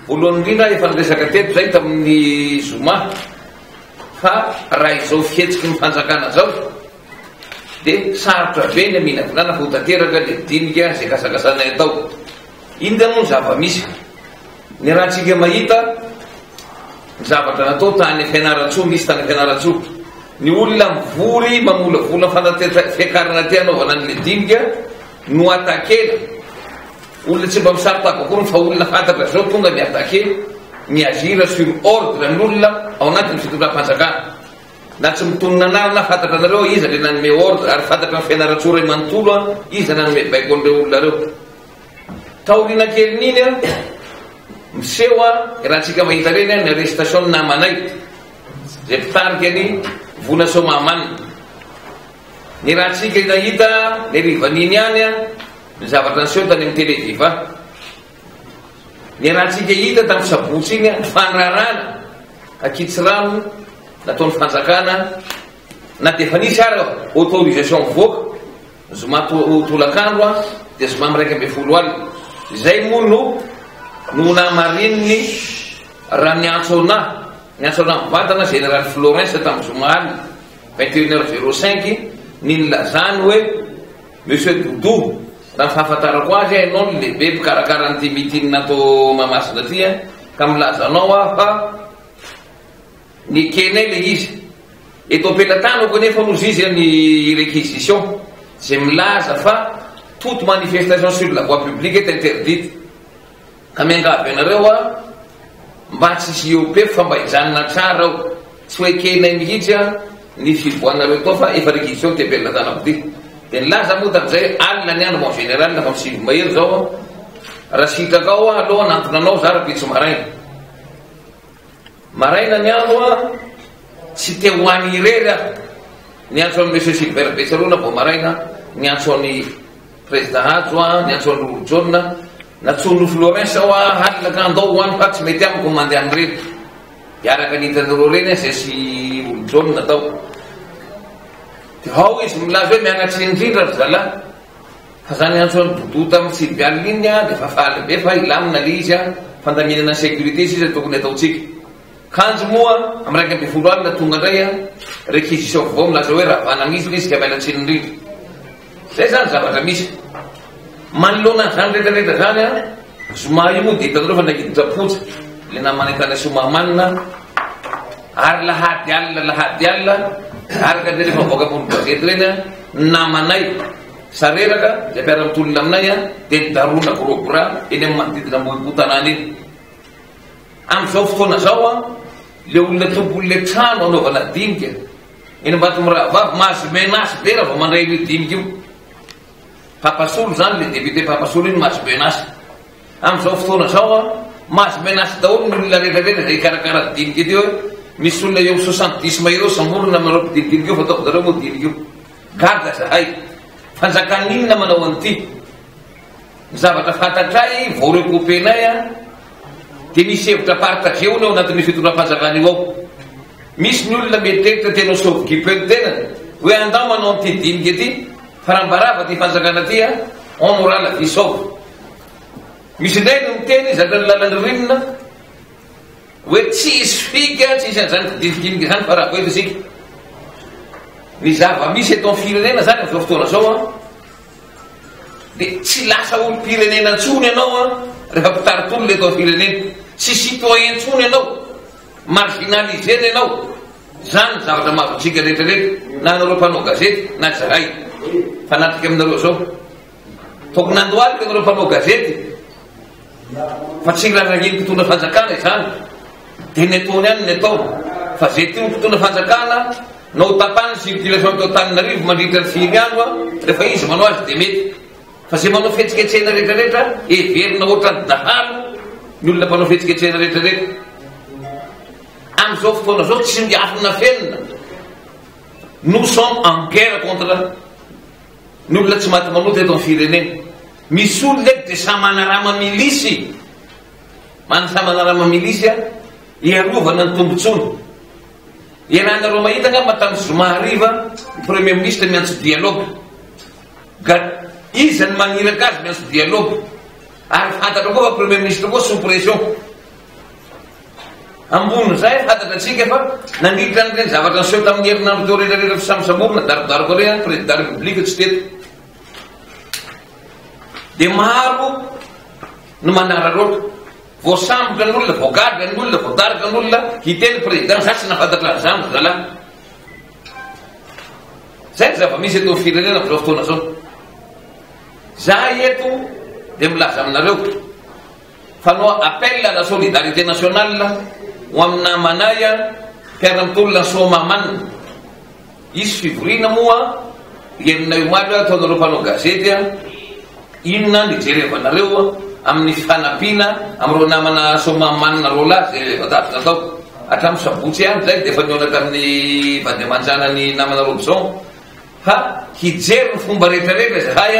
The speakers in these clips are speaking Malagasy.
Voalohany indrindra, efa niresaka teto izay tamin'ny zoma fa raha izao fihetsiky ny fanjakana izao dia sarotra be ny haminavinana fa ho tanteraka ilay dinika izay kasakasanay atao. Inona moa ny zava-misy? Ny rahantsika mahita ny zavatra natao tany Fianarantsoa, misy tany Fianarantsoa. Ny olona mivory mamolavola fanatetra fiakarana aty hanaovana an'ilay dinika no attaquer-na. Olona tsy mba misaro-tava akory fa olona fantatra zao tonga mi-attaquer, mi-agir sur ordre ny olona ao anatin'ny fitondram-panjakana. Na tsy mitonona anarana fantatra anareo iza le nanome ordre ary fantatra ny Fianarantsoa iray manontolo an iza nanome baiko an'ireo olona ireo. Taoriana kelin'iny an, miseho an, raha tsika mahita ireny an, ny arrestation ny namanay izay mpitarika ny Vola Soamahamanina. Ny raha tsika nahita ny harivan'iny ihany an, Ny zavatra niseho tany amin'ny Télé Viva. Niarahantsika hita tamin'ny sabotsy iny ny fandrarana ankitsirano nataon'ny fanjakana na dia efa nisy ara autorisation mivoaka zoma tolakandro dia zoma amin'ny 11 alina. Izay moa no no nahamarininy raha niantso anah, niantso anah mivantana Général Florens tamin'ny zoma alina 21 heures 05 ny nilazany hoe Monsieur Doudou, raha ny fahafantarako azy ianao no lehibe mpikarakara an'ity meeting ato Mahamasina ity an, ka milaza anao aho fa nekenay ilay izy. Eto am-pelatanako anefa hozy izy ny réquisition izay milaza fa toute manifestation sur la voie publique est interdite. Ka miangavy anareo aho mba tsy hiopefy fa mba hijanona tsara ao. Tsy ho ekenay mihitsy an ny fivoahanareo tao fa efa réquisition ty am-pelatanako ty. Dia nilaza moa tamin'izay alina ny andro mon général fa sivy mahery zao an. Raha sitrakao aho aloha hanantona anao za rahampitso maraina. Maraina ny andro an, tsy te ho any irery aho. Niantso an'i monsieur Sylvère Betsarona vao maraina, niantso an'i Président Hajo a, niantso an'i Roro Jaona, nantsoin'i Florens aho a, halina ka andao ho any fa tsy mety amiko ny mandeha any irery. Dia araka ny hitanareo ireny aho izay sy Roro Jaona tao. Dia ao izy milaza hoe miala tsiny indrindra ry zalahy fa za niantso an'i Doudou tamin'ny sivy alina iny a, dia efa faly be fa hilamina ilay izy a, fandaminana ny sécurité sisa tokony ataontsika. Kanjo moa amin'ny 11 alina tonga indray an, réquisition vaovao milaza hoe ravana mihitsy ilay izy ka miala tsiny indrindra. Izay izany zavatra misy. Manoloana an'izany rehetra rehetra izany an, zoma io moa dia hitanareo fa naiditra am-ponja ilay namanay tany Soamahamanina ary lahady alina lahady alina araka ny rehefa mivoaka ambony gazety ireny an, ny namanay sareraka izay mpiara-mitolona aminay an, dia nidaroana gros bras eny amin'ny manodidina Ambohipo tanàna iny. Amin'izao fotoana izao an, le olona tompon'le trano anaovana dinika eny Ambatomirahavavy mahazo menace be raha vao mandray an'io dinika io. Papasolo zany le député Papasolo iny mahazo menace. Amin'izao fotoana izao an, mahazo menace daholo ny olona rehetra rehetra izay hikarakara dinika ety hoe misy olona eo amin'ny 70 mahery eo samborina aminareo mpidinidinika io fa ataovinareo moa dinika io. Gaga zahay. Fanjakana inona manao an'ity? Ny zavatra fantatray vao recouper-nay an, dia misy hevitra partager hono ao anatin'io fitondram-panjakana io ao. Misy ny olona mieritreritra te hanao sauve-qui-peut ny tenany, hoe andao manao an'ity dinika ity, fa raha mba rava ity fanjakana ity an, on aura la vie sauve. Misy indray no miteny zatra ny lalan-dririnina, hoe tsy hisy fika, tsy hisy an'izany kidinidinika izany fa raha vao eto isika. Ny zava-misy eto amin'ny firenena izany amin'izao fotoana izao an, Dia tsy lasa olom-pirenena intsony ianao an, rehefa mpitari-tolona eto amin'ny firenena. Tsy citoyen intsony ianao. Marginaliser-na ianao. Izany ny zavatra mahazo antsika rehetra rehetra, na anareo mpanao gazety, na izahay mpanatrika aminareo izao. Tokony handohalika ianareo mpanao gazety, fa tsy rarahian'ny mpitondra fanjakana izany. Dia ny ataony ihany ny ataony. Fa izay tian'ny mpitondra fanjakana, Na ho tapahiny ny circulation eto Antananarivo mandritra ny firy andro an, rehefa izy manao azy dia mety. Fa izay manao fihetsiketsehana rehetra rehetra, heverina ohatran'ny dahalo ny olona mpanao fihetsiketsehana rehetra rehetra. Amin'izao fotoana izao tsy miafinafenina. Nous sommes en guerre contre ny olona tsy maty manota eto amin'ny firenena. Misy olona eto dia samy manarama milisy. Samy manarama milisy hiarovana ny tombotsoany. Iarahanareo mahita angamba tamin'ny zoma hariva ny premier ministre miantso dialogue. Ga iza no maniraka azy miantso dialogue? Ary fantatrao koa fa premier ministre koa sous pression. Ambonin'izay, fantatra antsika fa nandritra an'ireny zavatra niseho tamin'ny herinandro teo rehetra rehetra fisambosamborana, darodaroka ireny, ny Président République tsy teto. Dia maro no manararaotra. Voasambotra ny olona, voagadra ny olona, voadaroka ny olona, hiteny Président, za tsy nahafantatra an'izany ry zalahy. Zay ny zava-misy eto amin'ny firenena amin'izao fotoana izao. Za eto dia milaza aminareo Fanao appel à la solidarité nationale ho amin'ny namanay mpiara-mitolona Soamahamanina. Hisy fivoriana moa henonay omaly hoe ataonareo mpanao gazety inona no ijerevanareo amin'ny fifanampiana amin'ireo namana Soamahamanina roalahy izay efa tapitra tao. Hatramin'ny sabotsy ihany izay dia efa nihaona tamin'ny vady aman-janany namana Robson fa hijery ny fomba rehetra rehetra izahay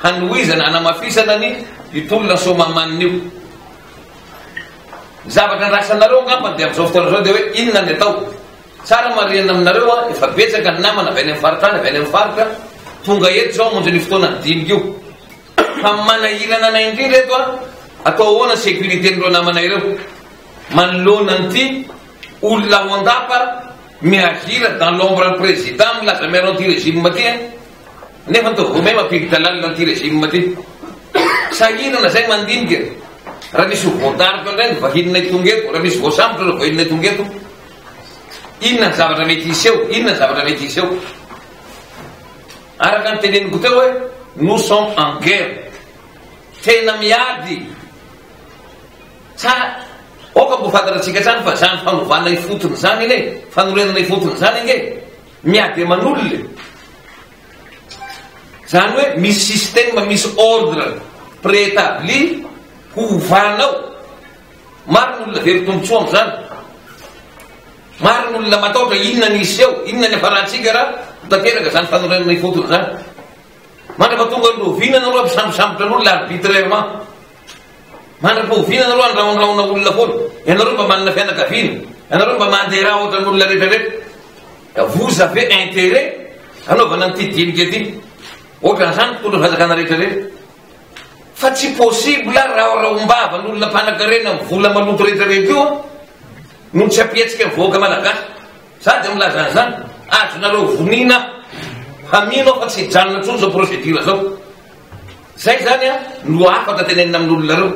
hanohizana hanamafisana ny io tolona Soamahamanina io. Ny zavatra andrasanareo angambany dia amin'izao fotoana izao dia hoe inona ny atao. Tsara marihina aminareo a, efa betsaka ny namana avy any amin'ny faritany, avy any amin'ny faritra, tonga eto izao hamonjy an'io fotoana ny dinika io. Fa ny manahirana anay indrindra eto a, atao ahoana ny sécurité-n'ireo namana ireo manoloana an'ity olona ao an-dapa mi-agir dans l'ombre an'ny président milaza miaro an'ity régime ity a. Nefa toa vao may mampiditra lalina an'ity régime ity. Sahirana zay mandinika. Raha misy ho voadaroka indray ny vahininay tonga eto, raha misy voasambotra ireo vahininay tonga eto, inona ny zavatra mety hiseho? Inona ny zavatra mety hiseho? Araka ny teneniko teo hoe nous sommes en guerre. Tena miady. Tsa aoka mbo fantatratsika hatrany fa zany fanovana ifotony izany anie, fanorenana ifotony izany ange miady aman'olona e. Zany hoe misy système, misy ordre préétabli ho ovanao. Maro ny olona very tombotsoa amin'izany. Maro ny olona matahotra inona ny hiseho, inona ny hafarantsika raha ho tanteraka izany fanorenana ifotony izany. Mandra-pahatonga ny roviana nareo hampisambosambotra an'olona arbitrairement. Mandra-pahoviana nareo handrahondrahona olona foana. Ianareo mba manana fianakaviana, ianareo mba mandeha ra ohatran'ny olona rehetrarehetra. Vous avez intérêt hanaovana an'ity dinika ity. Ohatran'izany mpitondra fanjakana rehetrarehetra. Fa tsy possible rahorahom-bava ny olona mpanankarena amin'ny vola maloto rehetrarehetra io no tsy hampihetsika ny vahoaka malagasy. Za dia milaza an'izany, azonareo vonina aho fa mino aho fa tsy hijanona intsony izao procédure izao. Zay zany no hafatra tenenina amin'olona ireo.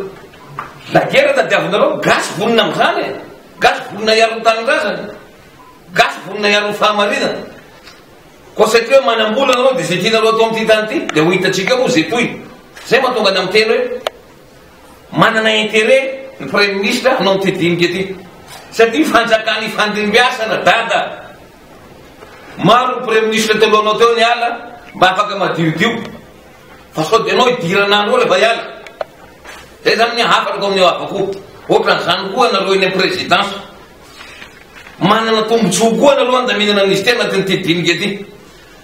La guerre tadiavinareo, gasy vonona amin'izany e. Gasy vonona hiaro ny tanindrazany. Gasy vonona hiaro ny fahamarinana. Koa satria hoe manam-bola nareo dia izay tianareo atao amin'ity tany ity dia ho hitantsika eo moa izay tohiny. Izay mahatonga anah miteny hoe manana intérêt ny Praiminisitra hanao an'ity dinika ity. Satria fanjakana ifandimbiasana dada. Maro ny Praiminisitra talohanao teo niala mba afaka madiodio. Fa sao dia ianao hidirana any eo rehefa hiala. Izay izany ny hafatrako amin'io havako io. Ohatran'izany koa ianareo eny amin'ny présidence. Manana tombotsoa koa ianareo handaminana an'izy ity anatin'ity dinika ity.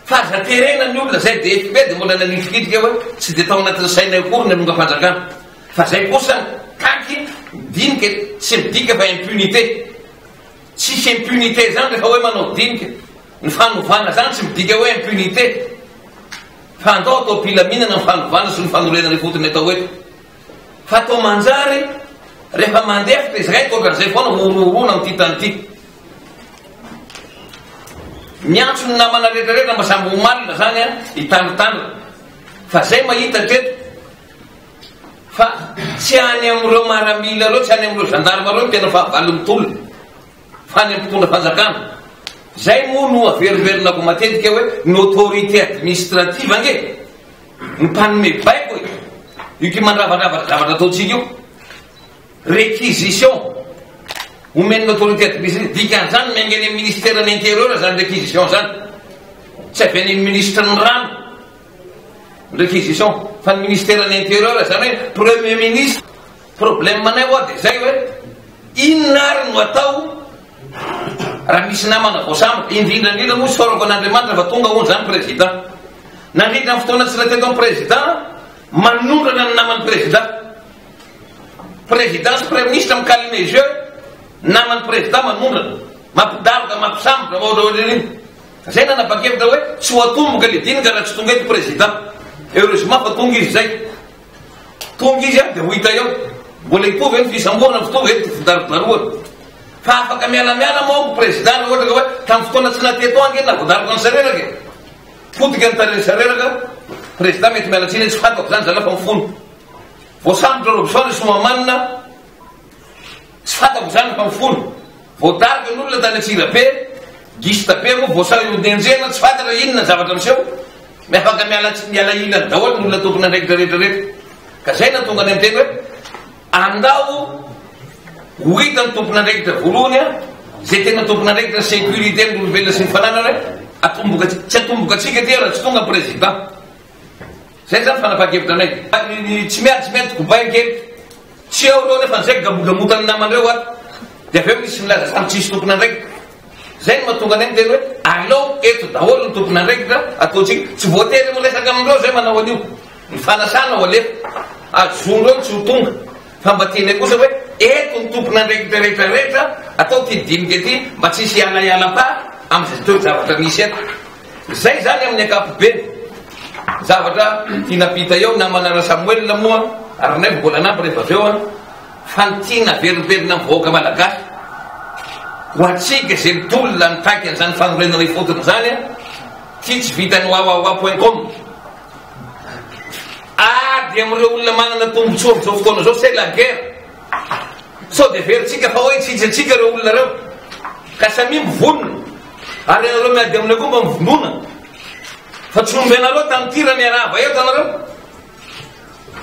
Fa aza terena ny olona, izay DFP dia mbola nanitrikitrika hoe tsy dia tao anatin'ny sainay akory ny hanongam-panjakana. Fa izay kosa mitaky dinika tsy midika fa impunité. Tsisy impunité izany rehefa hoe manao dinika. Ny fanovana izany tsy midika hoe impunité. Fa andao atao am-pilaminana ny fanovana sy ny fanorenana ifotony atao eto. Fa toa manjary rehefa mandefitra izahay toa ohatran'izay foana horohoroana amin'ity tany ity. Miantso ny namana rehetra rehetra mba samby ho malina zany an, hitandrintandrina. Fa zay mahita hatreto fa tsy any amin'ireo maramila ireo, tsy any amin'ireo gendarme ireo no tena fahavalon'ny tolona fa any amin'ny mpitondra fanjakana. Zay moa no averimberinako matetika hoe ny autorité administrative ange Ny mpanome baiko e! Io ki mandravadrava ny zavatra ataontsika io. Réquisition omen'ny autorité administrative, dikan'izany miainga any amin'ny ministère ny intérieur zany réquisition zany. Tsy avy any amin'ny ministre ny rano ny réquisition fa ny ministère ny intérieur zany hoe premier ministre. Problème anay hoa dia zay hoe inona ary no atao raha misy namana voasambotra, indrindra indrindra moa isaorako an'Andriamanitra fa tonga hono zany président. Nandritra ny fotoana tsy naha teto ny président, manondrana ny naman'ny président. Président sy praiminisitra mi-calmer jeu, naman'ny président manondrana, mampidaroka, mampisambotra, ohatra ohatran'iny. Zay nanapa-kevitra hoe tsy ho atomboka le dinika raha tsy tonga eto président. Heureusement fa tonga izy zay. Tonga izy dia ho hita eo. Mbola hitovy ve ny fisamborana, mitovy ve ny fidarodarohana. Fa afaka mialamiala moa ny président raha ohatra ka hoe tamin'ny fotoana tsy naha teto ange navodariko an'i Sareraka e. Potika ny tarehin'i Sareraka, président mety miala tsiny hoe tsy fantako izany zalahy fa mifono. Voasambotra Robson i Soamahamanina, tsy fantako izany fa mifono. Voadarika ny olona tany Antsirabe, gista be moa voasahy nenjehina, tsy fantatra inona ny zavatra miseho. Afaka miala miala ilany daholo ny olona tompon'andraikitra rehetra rehetra. Ka zay nahatonga anay miteny hoe andao ho hita ny tompon'andraikitra voalohany a, zay tena tompon'andraikitra ny sécurité ny olombelona sy ny fananana hoe atomboka tsy atomboka antsika aty raha tsy tonga ny président. Zay zany fanapahan-kevitra anay. Ny tsy miady tsy miady kobay kely. Tsy eo ireo nefa zay gamogamotan'ny namanareo ato. Dia avy eo misy milaza samy tsisy tompon'andraikitra. Zay no mahatonga anay miteny hoe aleo eto daholo ny tompon'andraikitra ataontsika. Tsy voatery miresaka amin'ireo zay manao an'io. Ny fanasana ho alefa. Azon'ireo ny tsy ho tonga. Fa mba tianay kosa hoe eto ny tompon'andraikitra rehetra rehetra atao ity dinika ity mba tsy hisy hialaialam-pa amin'izay toe-javatra misy eto. Izay izany amin'ny ankapobeny. Zavatra tiana ampita eo namana Rasamoelina moa ary Ranaivo mbola hanampy rehefa avy eo an, fa ny tiana averimberina amin'ny vahoaka malagasy ho antsika izay mitolona mitaky an'izany fanorenana ifotony izany an, ity tsy vitan'ny wawawa point com. Ady amin'ireo olona manana tombotsoa amin'izao fotoana izao, c'est la guerre. Sao dia heverintsika fa hoe hitsitsy antsika ireo olona ireo. Ka samia mivonona. Ary ianareo miady aminay koa mba mivonona. Fa tsy omby anareo tamin'ity raha miarahaba eto anareo.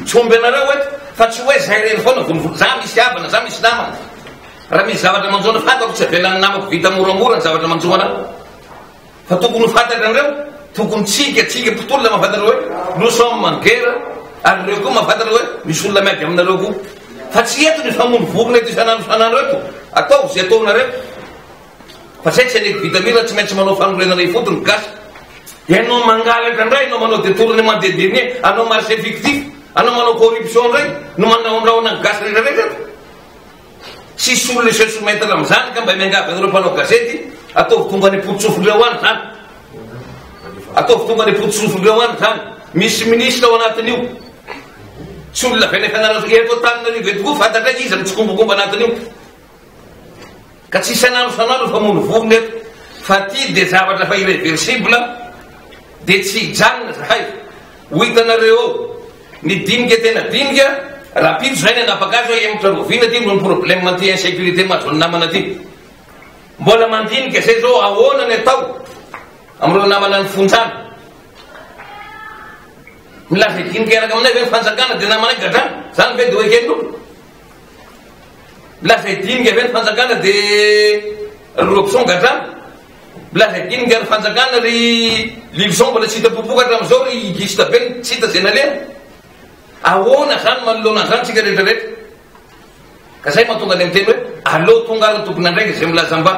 Tsy omby anareo eto. Fa tsy hoe zay irery foana vonovono. Za misy havana, za misy namana. Raha misy zavatra manjo anao, fantako tsy avelan'ny namako vita moramora ny zavatra manjo anah. Fa tokony ho fantatranareo, tokony tsika, tsika mpitolona mahafantatra hoe nous sommes en guerre, ary ireo koa mahafantatra hoe misy olona miady aminareo koa. Fa tsy eto ny famono vorona eto isan'andro isan'andro eto, ataovy izay ataonareo. Fa zay tsy hanaiky vita mira, tsy maintsy manao fanorenana ifotony ny gasy. Ianao mangalatra indray, ianao manao détournement de deniers, anao marché fictif, anao manao corruption indray no mandrahondrahona ny gasy rehetra rehetra eto. Tsisy olona se soumettre amin'izany ka mba miangavy anareo mpanao gazety ataovy tonga any am-potosofindreo any izany. Ataovy tonga any am-potosofindreo any izany. Misy ministre ao anatin'io. Tsy olona avy any Fianarantsoa eto Antananarivo eto koa fantatray iza mitsikombakomba anatin'io. Ka tsy isan'andro isan'andro fa famono vorona eto. Fa ty dia zavatra efa irreversible dia tsy hijanona zahay. Ho hitanareo eo. Ny dinika tena dinika, rahampitso zay ny hanapaka azy hoe hemotra rovina ty noho ny problème ty insécurité mahazo ny namana ty. Mbola mandinika zay zao ahoana ny atao amin'ireo namana any fonjana. Milaza hidinika hiaraka aminay ve ny fanjakana dia namanay gadrana? Zany ve dia ho eken'olona? Milaza hidinika ve ny fanjakana dia ry Robson gadrana? Milaza hidinika ny fanjakana ry Lilison mbola tsy hita popoka hatramin'izao ry Gista be tsy hita izay naleha. Ahoana zany manoloana an'izany tsika rehetra rehetra? Ka zay mahatonga ny miteny hoe aleo tonga ary ny tompon'andraikitra izay milaza mba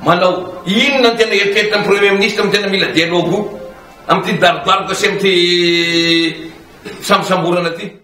manao inona ny tena eritreritra ny premier ministre amin'ny tena mila dialogue amin'ity darodaroka sy amin'ity fisambosamborana ity.